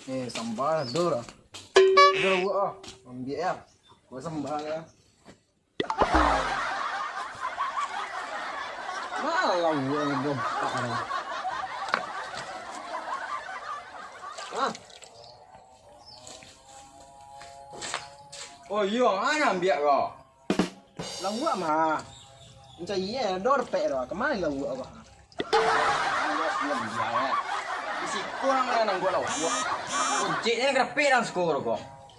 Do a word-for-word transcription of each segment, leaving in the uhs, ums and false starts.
Eh, sambal ado lah. Ado lah buek ah. Ambiak ya. Gua sambal ya. Malah buek gompak ni. Ah. Oh iyo, mana ambiak ko? Lauak mah. Mancari eh, ado dapek doh. Kama lauak ko? Di siko nang, nang buek lauak. Koncek ni dapek dalam siko ko.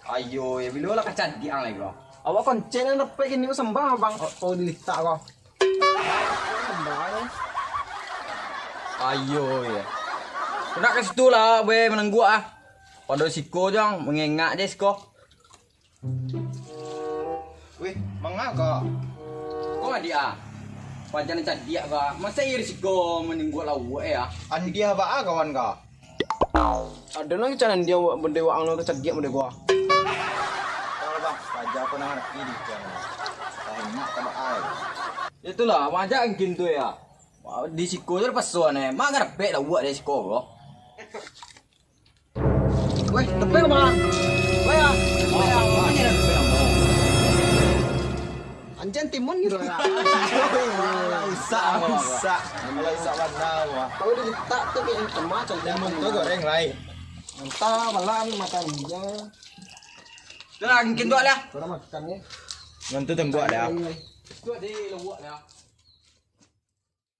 Ayo, ya bilo lah kacadiak ang lai ko. Awak koncek ni dapek kini ko sambang abang. Oh, oh, dilitak ko. Sambang. Ayo, ya. Kena ka situ lah, weh, manangguak ah. Pado siko jang, mangengak je siko. Weh, manga ko? Ko adiak ah. Pajan cadiak ko. Masa iyo risiko maningguak lauak eh ah. Andiah baa kawan ko? Ado nan canan dia bende waang lo kacadiak bende ko. Kalau bang, paja ko nang ngarti di channel. Banyak ka baa. Itulah, majak angkin tu ya. Di siko je paso ne. Mak ngarepek lauak di siko ko. Weh, tepeng, Bang. Weh, ah. Weh, ah. Anjiang timun gitu ya. Rusak, rusak. Kalau rusak warna, wah. Kalau dilitak tu kayak tembak, contoh. Timun tu goreng, lai. Entah, malam makan dia. Dah, mungkin tu lah. Kurang makan ya. Ngantu tembak dah. Lai, lai. Tu ada lewat ya.